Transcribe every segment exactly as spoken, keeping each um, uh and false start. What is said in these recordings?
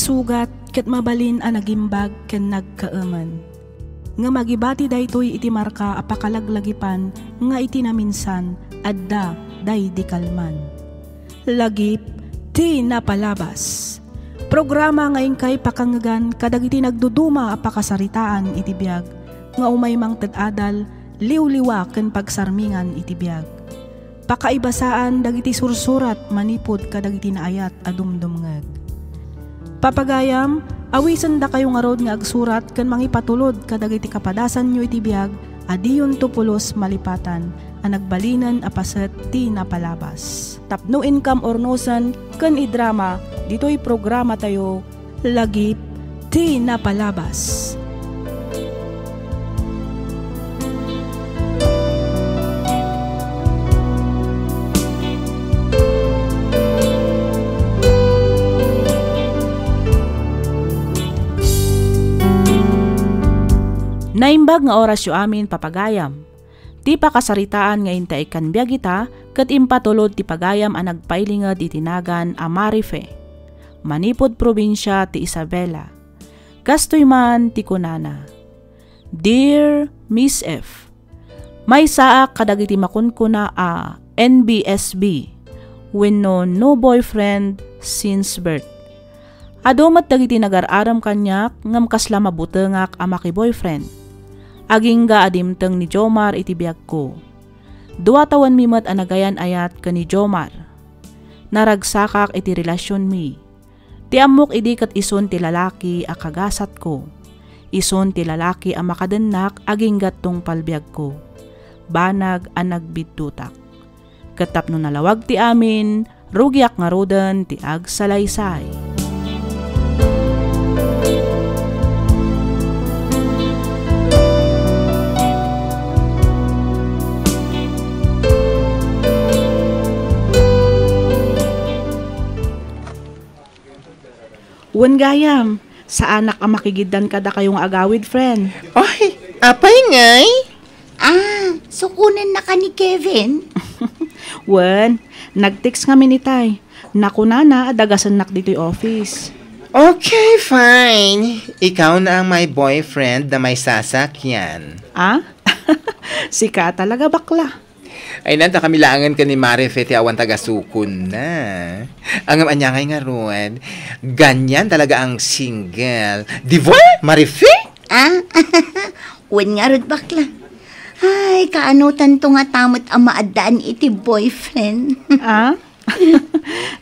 Sugat ket mabalin a nagimbag ken nagkaemen. Ngem agibati daytoy iti marka a pakalaglagipan nga iti naminsan adda daydi kalman. Lagip ti napalabas. Programa nga inkay pakangegan kadagiti nagduduma a pakasaritaan iti biag nga umay mangted adal, liwliwa ken pagsarmingan iti biag. Pakaibasaan dagiti sursurat manipud kadagiti naayat a dumdumngeg. Papagayam, awisendakayo ngarud nga agsurat ken mangipatulod kadagiti kapadasanyo iti biag a diyonto pulos malipatan a nagbalinen a paset ti napalabas. Tapno inkam urnosen ken idrama ditoy programatayo, Lagip ti Napalabas. Naimbag nga orasyo amin, papagayam. Ti pakasaritaan nga intay ikkan biag ita ket impatulod ti pagayam a nagpailinged iti nagan a Marife, manipud probinsia ti Isabela. Kastoy man ti kunana, "Dear Miss F, maysaak kadagiti makunkuna a N B S B wenno no boyfriend since birth. Adu met dagiti nagar-arem kaniak ngem kasla mabutengak a maki-boyfriend. Agingga a dimteng ni Jomar iti biagko. Dua tawenmi met a nagayan-ayat ken ni Jomar. Naragsakak iti relasionmi. Ti ammok idi ket isun ti lalaki a kagasatko. Isun ti lalaki a makadennak agingga tungpal biagko. Banag a nagbiddutak. Ket tapno nalawag ti amin, rugiak ngaruden ti agsalaysay." Wen gayam, saanak a makigiddan kadakayo nga agawid, friend. Oy, apay ngay? Ah, sukonennaka ni Kevin? Wen, nag-text ngamin itay. Nakunana a dagasennak ditoy office. Okay, fine. Ikaw na ang my boyfriend na may sasakyan. Ah? Sika talaga, bakla. Ay, nanta kami laengen ken ni Marife ti awan tagasukonna. Ngem ania ngay ngarud? Ganyan talaga ang single. Di ba, Marife? Ah? Wen ngarud, bakla. Ay, kaanotanto ngata met a maaddaan iti boyfriend? Ah?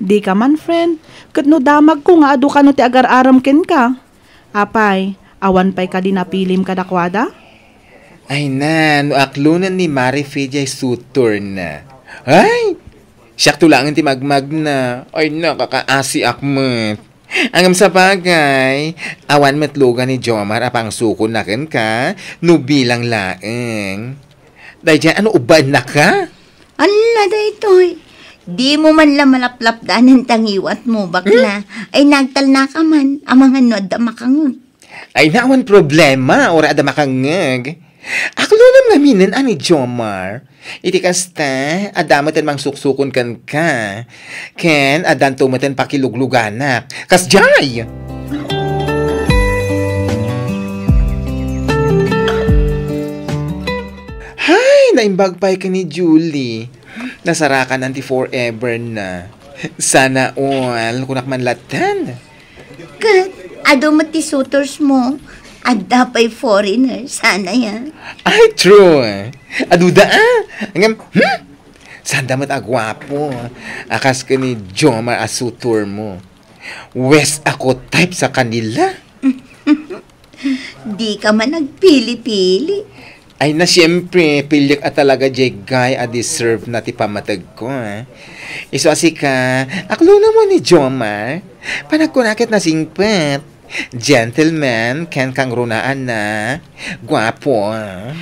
Dika man, friend. Ket no damagko nga adu kano ti agar-arem kenka. Apay, awan pay kadi napilim kadakuada? Ay na, no aklonen ni Marife diay suitorna. Ay! Siakto laengen ti magmagna. Ay, nakakaasiak met. Ngem sabagay, awan met lugan ni Jomar a pangsukonna kenka no bilang laeng. Daydiay, ano, ubbaennaka? Ala, daytoy. Dimo man la malaplapdanen ta ngiwatmo, bakla. Hmm? Ay, nagtalnaka man. Amangan no adda makangeg. Ay, na, awan problema, uray adda makangeg. Aklonem ngaminen a ni Jomar. Iti kasta, adda met mangsuksukon kenka. Ken addanto met pakilugluganak. Kasdiay! Hay, naimbag pay ken ni Julie. Nasarakan ti forever na. Sana all, kunak man latta. Ket, adu met ti suitors mo. Adda pay foreigner, sana ya. Ay, true. Aduda, ah. Ngem, hmm? Sanda met a guapo. A kas ken ni Jomar a suitor mo. Wes ako type sa kanila. Dika man nagpili-pili. Ay na, siyempre, piliek a talaga diay guy a deserve na ti pammategko, eh. Isu a sika, aklonem mo ni Jomar. Panagkuna ket nasingpet. Gentleman, ken kangrunaan na. Guapo, ah.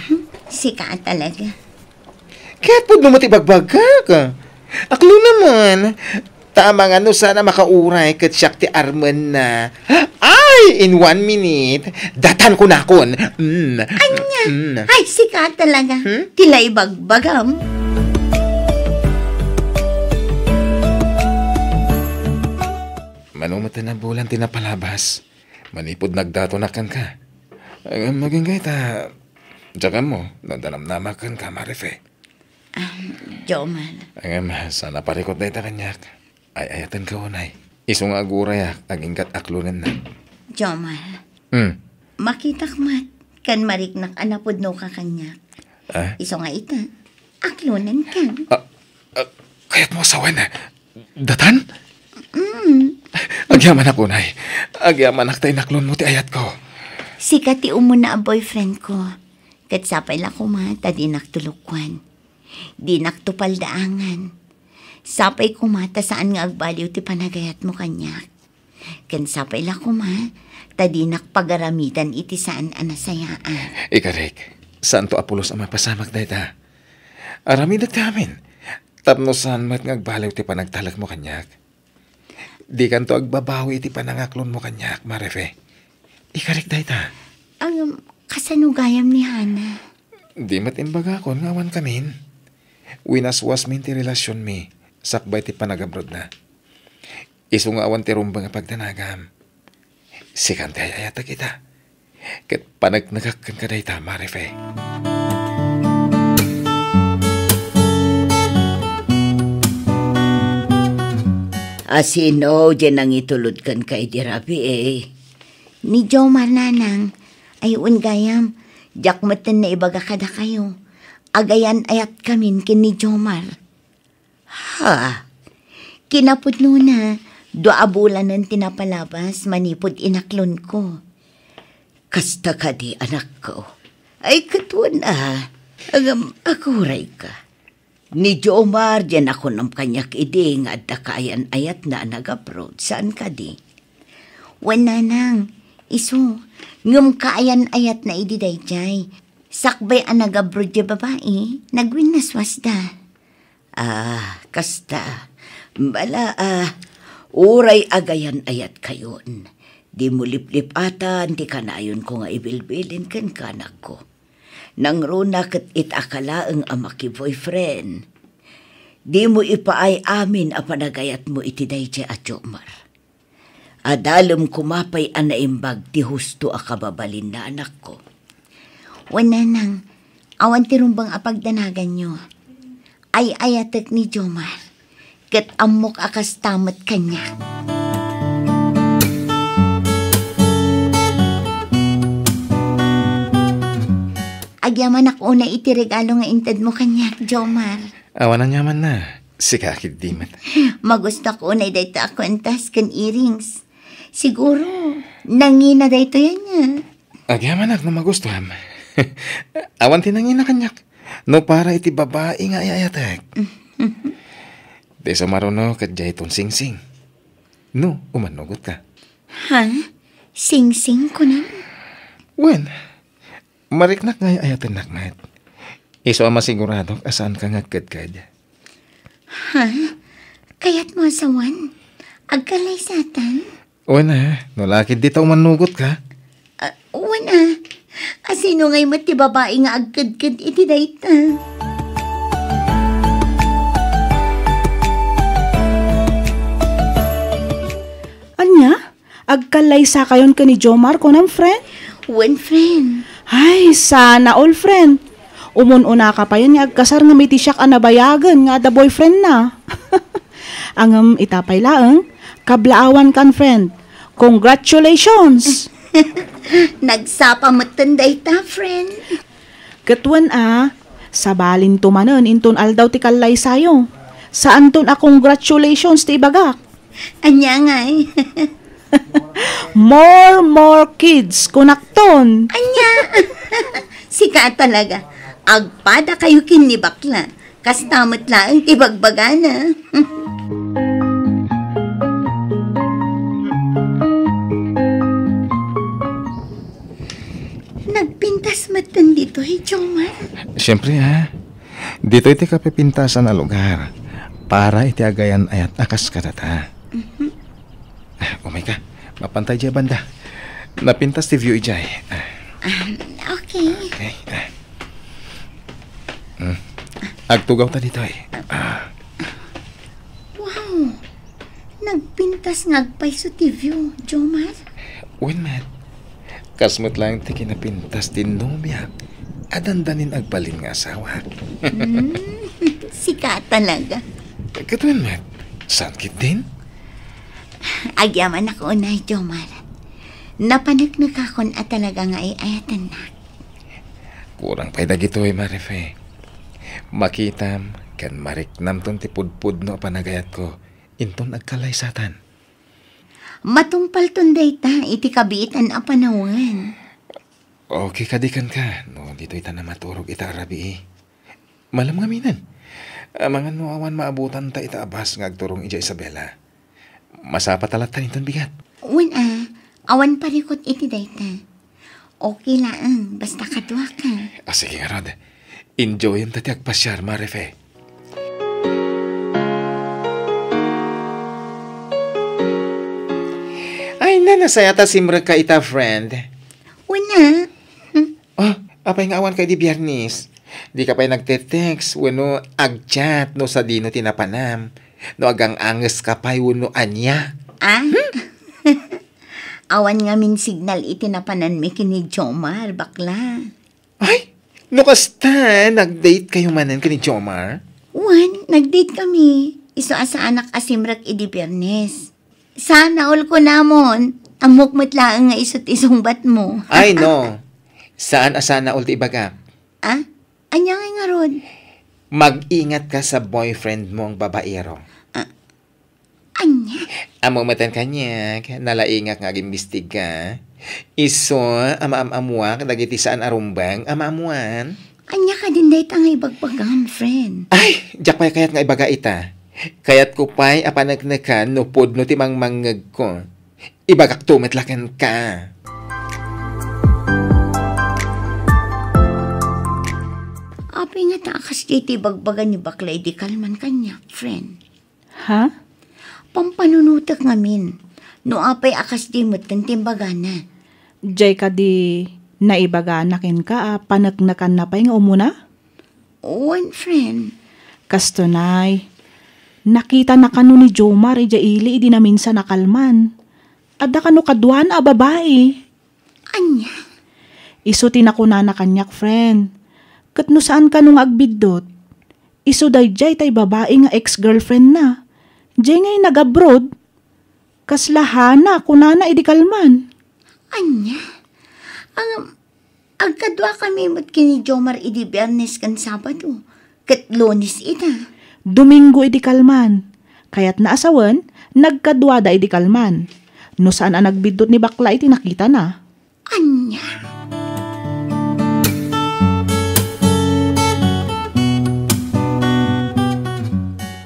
Sika talaga. Ket pudno met ti ibagbagak. Aklonem man. Ta amangan no saan a makauray ket siak ti armenna. Ay, in one minute, datan kunakon. Mm. Ania? Mm. Ay, sika talaga. Hmm? Ti la ibagbagam. Mano met a bulan ti napalabas, manipud nagdatonak kenka. Ngem agingga ita, diak ammo no adda namnamak kenka, Marife. Ah, Jomar. Ngem, saan a parikut dayta kaniak. Ay-ayatenka unay. Isu nga agurayak, aginggat aklonennak. Jomar. Hmm. Makitak met, ken mariknak a napudnoka kaniak. Ah? Isu nga ita, aklonenka. Ah, ah, kayatmo a sawen? Datan? Mm. Agyamanak unay. Agyamanak ta inaklonmo ti ayatko. Sika ti umuna a boyfriendko. Ket sapay la koma ta dinak to lukuan. Dinak to paldaangan. Sapay koma ta saan nga agbaliw ti panagayatmo kaniak. Ken sapay la koma ta dinak pagaramidan iti saan a nasayaan. Ikarik, saanto a pulos a mapasamak dayta. Aramidek ti amin, tapno saan met nga agbaliw ti panagtalekmo kaniak. Dikanto agbabawi iti panangaklonmo kaniak, Marife. Ikarik dayta. Ngem, kasano gayam ni Hana? Di met imbagakon nga awan kamin. Winaswasmin ti relasionmi sakbay ti panagabrodna. Isu nga awan ti rumbeng a pagdanagam. Sikan ti ay-ayatek ita. Ket paneknekak kenka dayta, Marife. Asino diay nangitulod kenka idi rabii? Ni Jomar, nanang. Ay, wen gayam, diak metten naibaga kadakayo. Agayan-ayatkamin ken ni Jomar. Ha? Kinapudnona, dua a bulanen ti napalabas manipud inaklonko. Kasta kadi, anakko? Ay, ket wen a. Ngem, agurayka. Ni Jomar diay nakunam kaniak idi nga adda kaayan-ayatna a nag-abroad, saan kadi? Wen, nanang, isu, ngem kaayan-ayatna idi daydiay. Sakbay a nag-abroad diay babai, nagwinnaswasda. Ah, kasta. Bala, ah, uray agayan-ayatkayon, dimo liplipatan ti kanayonko nga ibilbilin kenka, anakko. Nangruna ket ita ka laeng a maki-boyfriend. Dimo ipaay amin a panagayatmo iti daydiay a Jomar. Adalem koma pay a naimbag ti husto a kababalinna, anakko. Wen, nanang, awan ti rumbeng a pagdanaganyo. Ay-ayatek ni Jomar, ket ammok a kasta met kaniak. Agyamanak unay iti regalo nga intedmo kaniak, Jomar. Awan aniamanna. Sika ketdi met. Magustuak unay dayta a kuentas ken earrings. Siguro, nangina daytoy ania. Agyamanak no magustuam. Awan ti nangina kaniak. No para iti babai nga ay-ayatek. Ti sumaruno ket diay ton singsing. No, umannugotka. Ha? Singsing, kunam? Wen, mariknak nga ay-ayatennak met. Isu a masiguradok a saanka nga agkedked. Ha? Kayatmo a sawen? Agkallaysatan? Wen a, no la ketdi ta umannugotka. Ah, wen a. Asino ngay met ti babai nga agkedked iti dayta? Ania? Agkallaysakayon ken ni Jomar, kunam, friend? Wen, friend. Ay, sana all, friend. Umun-unaka payen nga agkasar ngem iti siak a nabayagen nga adda boyfriendna. Ngem ita pay laeng, kablaawankan, friend. Congratulations! Nagsapa metten dayta, friend. Ket wen a, sabalinto manen inton aldaw ti kallaysayo. Saanton a congratulations ti ibagak. Ania ngay? More, more kids, kunakton. Ania? Sika talaga. Agpadakayo ken ni bakla. Kasta met laeng ti bagbagana. Nagpintas metten ditoy, Jomar. Siyempre, ha? Ditoy ti kapipintasan a lugar para iti agayan-ayat a kas kadata. Mhm. Ah, umay ka. Mapantay diay banda. Napintas ti view idiay. Ah. Ah, okay. Okay. Ah. Mm. Agtugaw ta ditoy. Ah. Wow. Nagpintas nga agpayso ti view, Jomar. Wen met, kas met laeng ti kinapintas ti nobiak a dandanin agbalin nga asawak. Hmm, sika talaga. Ket wen met, saan ketdin? Agyamanak unay, Jomar. Napaneknekakon a talaga nga ay-ayatennak. Kurang pay dagitoy, Marife. Makitam ken mariknamton ti pudpudno a panagayatko inton agkalaysatan. Matungpalton dayta iti kabiitan a panawen. Okay kadi kenka no ditoy ta namaturog ita a rabii? Malem ngaminen. Amangan no awan maabutanta ita a bus nga agturong idiay Isabela. Masapata latta inton bigat. Wen a, awan parikut iti dayta. Okay laeng, basta kaduaka. Ah, sige ngarud. Enjoyenta ti agpasiar, Marife. Ay, na, nasaya ta simrekka ita, friend. Wen a. Hmm. Ah, apay nga awanka idi Biyernes? Dika pay nagte-text wenno agchat no sadino ti napanam. No agang-angeska pay wenno ania. Ah? Awan ngamin signal iti napananmi ken ni Jomar, bakla. Ay, no kasta, nag-date kayo manen ken ni Jomar? Wen, nag-date kami. Isu a saanak a simrek idi Biyernes. Sana all kunamon, ammok met laeng nga isu ti sungbatmo. Ay, no. Saan a sana all ti ibagak. Ah? Ania ngay ngarud? Mag-ingatka sa boyfriend mong babaero. Ah, ania? Ammo metten kaniak, nalaingak nga agimbestiga. Isu a maam-ammoak dagiti saan a rumbeng a maammoan. Ania kadin dayta nga ibagbagam, friend? Ay, diak pay kayat nga ibaga ita. Kayatko pay a paneknekan no pudno ti mangmangngegko. Ibagakto met la kenka. Apay ngata a kasdiay ti ibagbaga ni bakla idi kalman kaniak, friend? Ha? Pampanunotek ngamin. No apay a kasdiay metten ti imbagana. Diay kadi naibagana kenka a paneknekanna pay nga umuna? Wen, friend. Kastoy, nakitana kano ni Jomar idiay ili idi naminsan a kalman. Adda kano kaduana a babai. Ania? Isu ti nakunana kaniak, friend. Ket no saan kano nga agbiddut, isu daydiay tay babai nga ex-girlfriendna. Diay ngay nag-abroad. Kasla Hana, kunana idi kalman. Ania? Ang, agkaduakami met ken ni Jomar idi Biyernes ken Sabado, ket Lunes ita. Domingo idi kalman. Kayatna a sawen, nagkaduada idi kalman. No saan a nagbiddut ni bakla iti nakitana. Ania?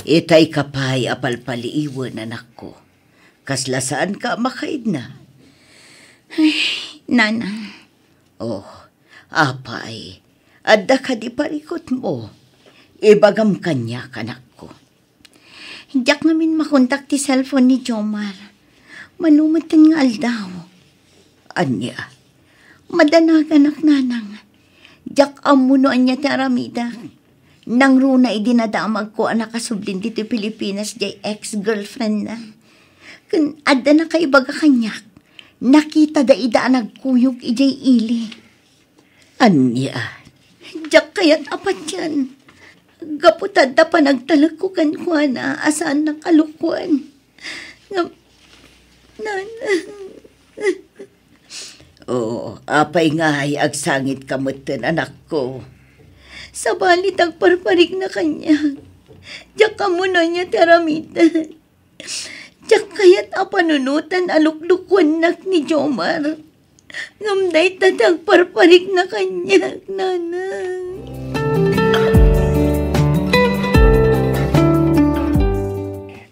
Itay ka pay a palpaliiwen, anakko. Kasla saanka a makaidna? Ay, Nana. Oh, apay, adda kadi parikutmo? Ibagam kaniak, anakko. Diak ngamin makontak ti cellphone ni Jomar. Mano metten nga aldaw. Ania? Madanaganak, Nanang. Diak ammo no ania ti aramidek. Nangruna idi nadamagko a nakasubli ditoy Pilipinas diay ex-girlfriendna. Ken adda nakaibaga kaniak, nakitada ida a nagkuyog idiay ili. Ania? Diak kayat a patian. Gapu ta adda panagtalekko kenkuana a saannak a lukoen. Ngem, Nana. Oo, apay ngay agsangitka metten, anakko? Sabali ta agparparikna kaniak. Diak ammo no ania ti aramidek. Diak kayat a panunotan a luklukuennak ni Jomar. Ngem dayta ti agparparikna kaniak, Nanang.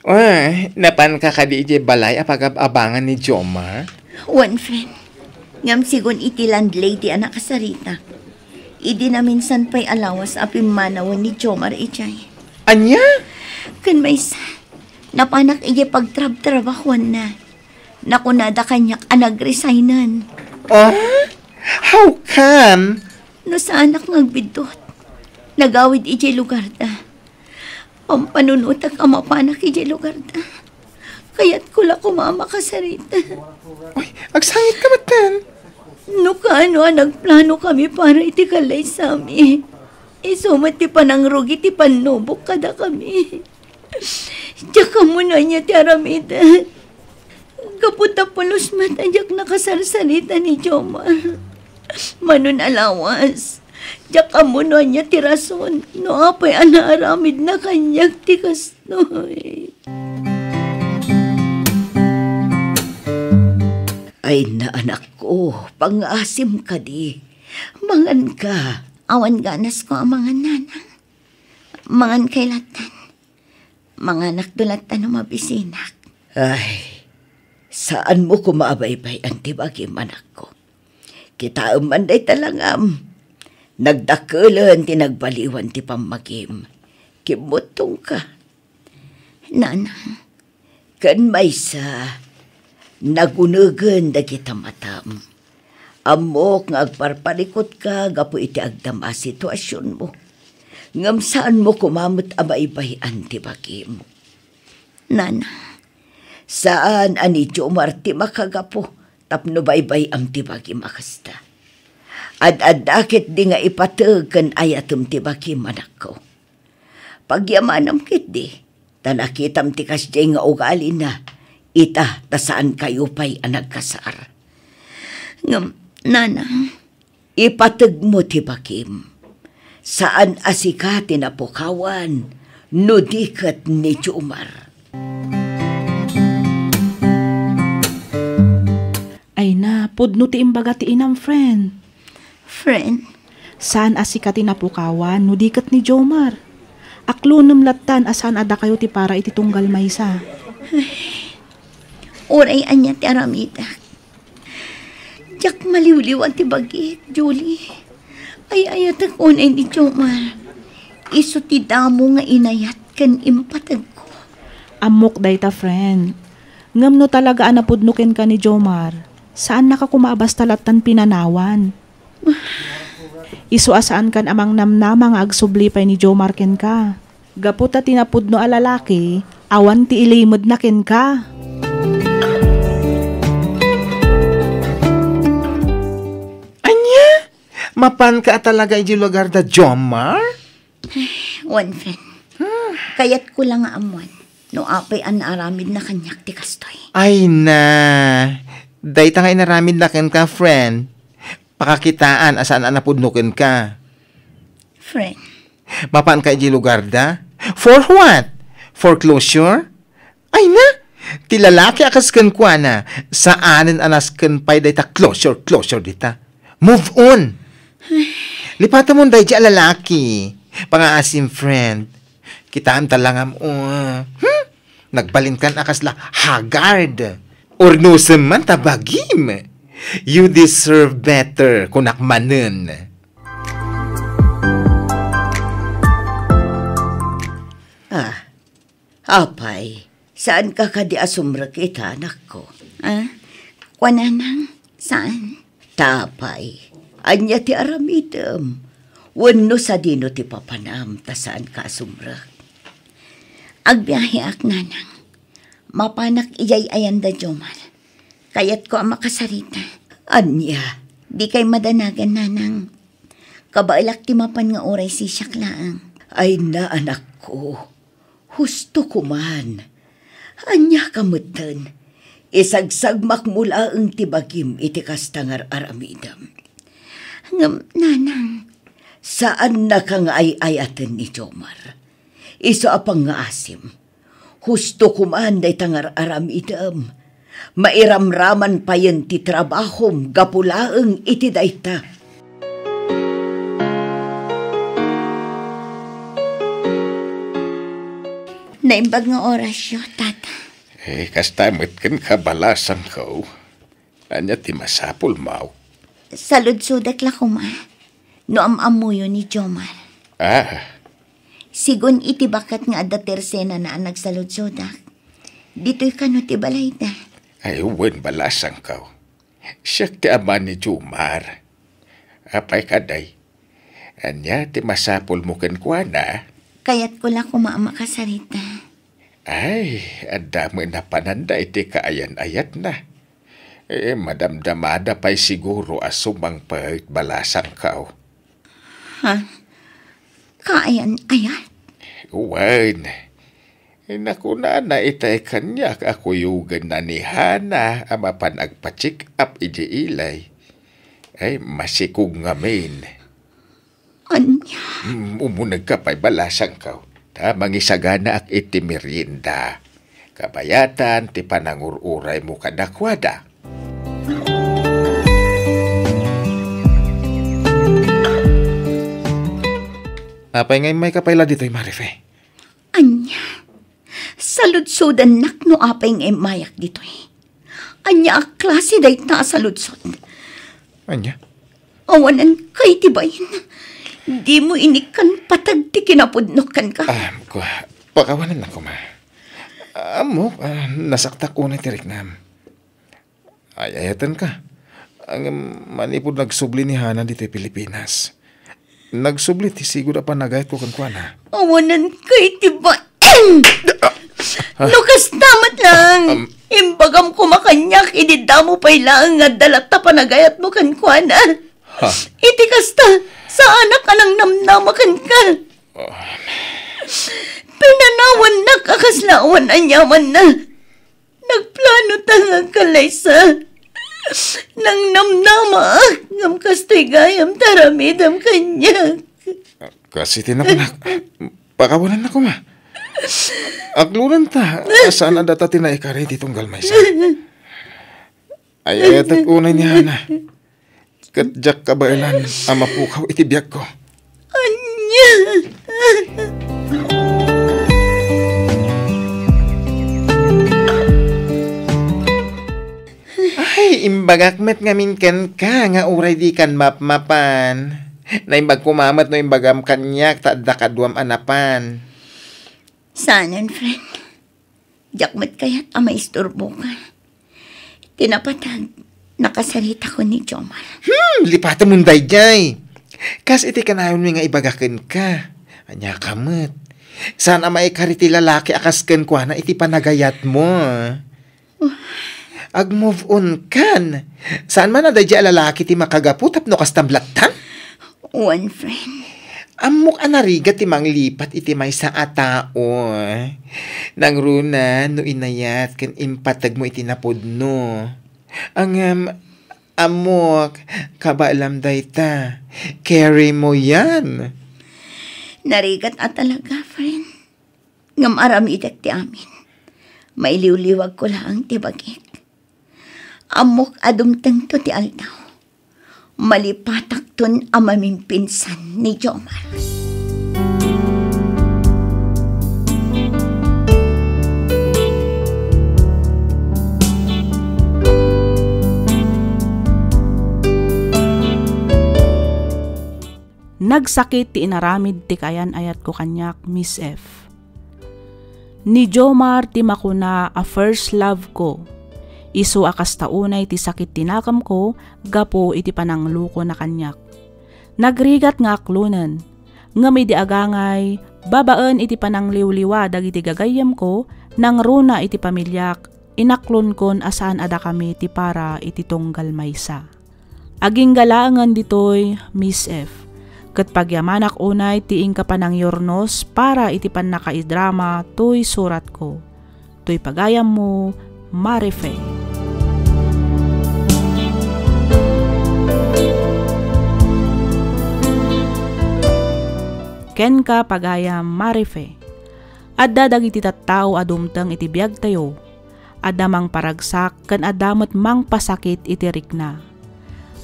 Ah, napanka kadi idiay balay a pagab-abangan ni Jomar? Wen, friend. Ngem sigun iti landlady a nakasarita, idi naminsan pay a lawas a pimmanawen ni Jomar idiay. Ania? Ken maysa, napanak idiay pagtrabtrabahuanna. Nakunada kaniak a nagresignen. Ah? How come? No saanak nga agbiddut, nagawid idiay lugarda. Pampanunotak a mapanak idiay lugarda. Kayatko la koma a makasarita. Uy, agsangit ka metten. No kaano a nagplano kami para iti kallaysami, isu met ti panangrugi ti pannubok kadakami. Diak ammo no ania ti aramiden. Gapu ta pulos met a diak nakasarsarita ni Jomar. Mano a lawas, diak ammo no ania ti rason no apay a naaramidna kaniak ti kastoy. Ay na, anakko, pangngaasim kadi. Manganka. Awan ganasko a mangan, nanang. Mangankay lattan. Manganakto lattan no mabisinak. Ay, saanmo koma a baybay-an ti bagim, anakko. Kitaem man dayta langam. Nagdakkelen ti nagbaliwan ti pammagim. Kimmuttongka. Nanang, ken maysa, nagunegen dagita matam. Ammok nga agparparikutka gapu iti agdama a situasionmo. Ngem saanmo koma met a baybay-an ti bagim. Nanang, saan a ni Jomar ti makagapu tapno baybay-am ti bagim a kasta. Ad-adda ketdi nga ipateg ken ayatem ti bagim, anakko. Pagyamanam ketdi, ta nakitam ti kasdiay nga ugalina, ita ta saankayo pay a nagkasar. Ngem, nanang, ipategmo ti bagim. Saan a sika ti napukawan, no di ket ni Jomar. Ay na, pudno ti imbaga ti inam, friend. Friend? Saan a sika ti napukawan, no di ket ni Jomar. Aklonem lattan a saan a dakayo ti para iti tunggal maysa. Ay, uray ania ti aramidak. Diak maliwliwan ti bagik, Julie. Ay-ayatek unay ni Jomar. Isu ti damo nga inayat ken impategko. Ammok dayta, friend. Ngem no talaga a napudno kenka ni Jomar, saannaka koma a basta lattan pinanawan. Isu a saankan a mangnamnama nga agsubli pay ni Jomar kenka. Gapu ta ti napudno a lalaki, awan ti ilimedna kenka. Ania? Mapanka a talaga idiay lugar da Jomar? Wen, friend. Kayatko la nga ammoan no apay a naaramidna kaniak ti kastoy. Ay na, dayta nga inaramidna kenka, friend. Pakakitaan a saan a napudno kenka. Friend. Mapanka idiay lugar da? For what? For closure? Ay na! Ti lalaki a kas kenkuana, saanen a nasken pay dayta closure, closure dita. Move on! Lipatamon daydi a lalaki. Pangaasim, friend. Kitaem ta langam, o. Hmm? Nagbalinkan a kasla haggard. Urnosem man ta bagim. You deserve better, kunak manen. Ah, apay, saanka kadi a sumrek ita, anakko? Ah, kuan, nanang, saan? Ta apay, ania ti aramidem? Wenno sadino ti papanam ta saanka a sumrek? Agbiaheak, nanang. Mapanak idiay ayan da Jomar. Kayatko a makasarita. Ania? Dikay madanagan, nanang. Kabaelak ti mapan nga uray sisiak laeng. Ay na, anakko. Husto koman. Ania ka metten? Isagsagmakmo laeng ti bagim iti kasta nga ar-aramidem. Ngem, nanang. Saannaka nga ay-ayaten ni Jomar. Isu a pangngaasim. Husto koman dayta nga ar-aramidem. Mairamraman payen ti trabahom gapu laeng iti dayta. Naimbag nga orasyo, Tata. Eh, kasta met kenka, balasangko. Ania ti masapulmo? Saludsodek la koma no am-ammoyo ni Jomar. Ah. Sigun iti baket nga adda tersenana a nagsaludsodak, ditoy kano ti balayda. Ay, wen, balasangko. Siak ti ama ni Jomar. Apay kadi? Ania ti masapulmo kenkuana? Kayatko la koma a makasarita. Ay, adda met napananda iti kaayan-ayatna. Eh, madamdamada pay siguro a sumangpet, balasangko. Ha? Kaayan-ayat? Wen. Nakunana itay kaniak a kuyogenna ni Hana a mapan agpa-check up idiay ilay. Ay, masikog ngamin. Ania? Mm, umunegka pay, balasangko. Ta mangisaganaak iti merienda. Kabayatan ti panangur-uraymo kadakuada. Apay nga immayka pay la ditoy, Marife? Ania? Saludsodannak no apay nga immayak ditoy. Ania a klase dayta a saludsod? Ania? Awananka iti bain. Dimo inikkan patag ti kinapudno kenka. Ah, kua, pakawanannak koma. Ammok, ah, nasaktak unay ti riknam. Ay-ayatenka. Ngem manipud nagsubli ni Hana ditoy Pilipinas, nagsubli ti sigud a panagayatko kenkuana. Awananka iti bain! Ah, ah. No kasta met laeng, um, imbagam koma kaniak idi damo pay laeng nga adda latta panagayatmo kenkuana. Ha? Iti kasta, saanak a nangnamnama kenka. Ah. Pinanawannak a kasla awan aniamanna. Nagplano ta nga agkallaysa. Nangnamnamaak, ngem kastoy gayam ti aramidem kaniak. Kas iti nakunak, pakawanannak koma. Aglonanta, saan a data ti naikari ti tunggal maysa. Ay-ayatek unay ni Hana. Ket diak kabaelan a mapukaw iti biagko. Ania? Ay, imbagak met ngamin kenka nga uray dikan mapmapan. Naimbag koma met no imbagam kaniak ta adda kaduam a napan. Saanen, friend. Diak met kayat a maisturboka. Ti napatag, nakasaritakon ni Jomar. Hmm, lipatemon daydiay. Kas iti kanayonmi nga ibaga kenka. Ania ka met? Saan a maikari ti lalaki a kas kenkuana iti panagayatmo. Ag-move on kan. Saan man a daydiay a lalaki ti makagapu tapno kastam lattan? Wen, friend. Ammok a narigat ti manglipat iti maysa a tao. Nangruna no inayat ken impategmo iti napudno. Ngem, ammok, kabaelam dayta. Carry mo yan. Narigat a talaga, friend. Ngem aramidek ti amin. Mailiwliwagko laeng ti bagik. Ammok a dumtengto ti aldaw. Malipatakton a mamimpinsan ni Jomar. Nagsakit ti inaramid ti kaayan-ayatko kaniak, Miss F. Ni Jomar ti makuna a first love ko. Isu a kasta unay ti sakit ti nakemko gapu iti pananglukona kaniak. Nagrigat nga aklonen, ngem idi agangay, babaen iti panangliwliwa dagiti gagayyemko, nangruna iti pamiliak, inaklonkon a saan a dakami ti para iti tunggal maysa. Agingga laengen ditoy, Miss F. Ket pagyamanak unay ti inka panangyurnos para iti pannakaidrama toy suratko. Toy pagayammo, Marife. Kenka, pagayam Marife. Adda dagiti tattao a dumteng iti biagtayo. Adda mangparagsak ken adda met mangpasakit iti rikna.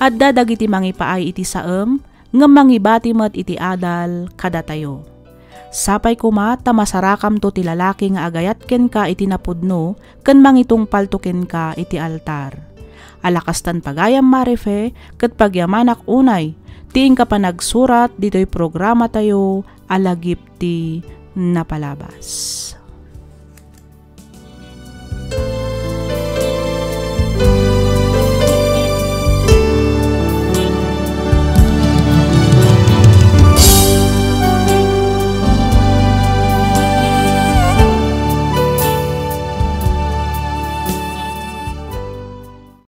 Adda dagiti mangipaay iti saem, ngem mangibati met iti adal kadatayo. Sapay koma ta masarakamto ti lalaki nga agayat kenka iti napudno ken mangitungpalto kenka iti altar. Alakastan pagayam, Marife, ket pagyamanak unay ti inka panagsurat ditoy programatayo a Lagip ti Napalabas.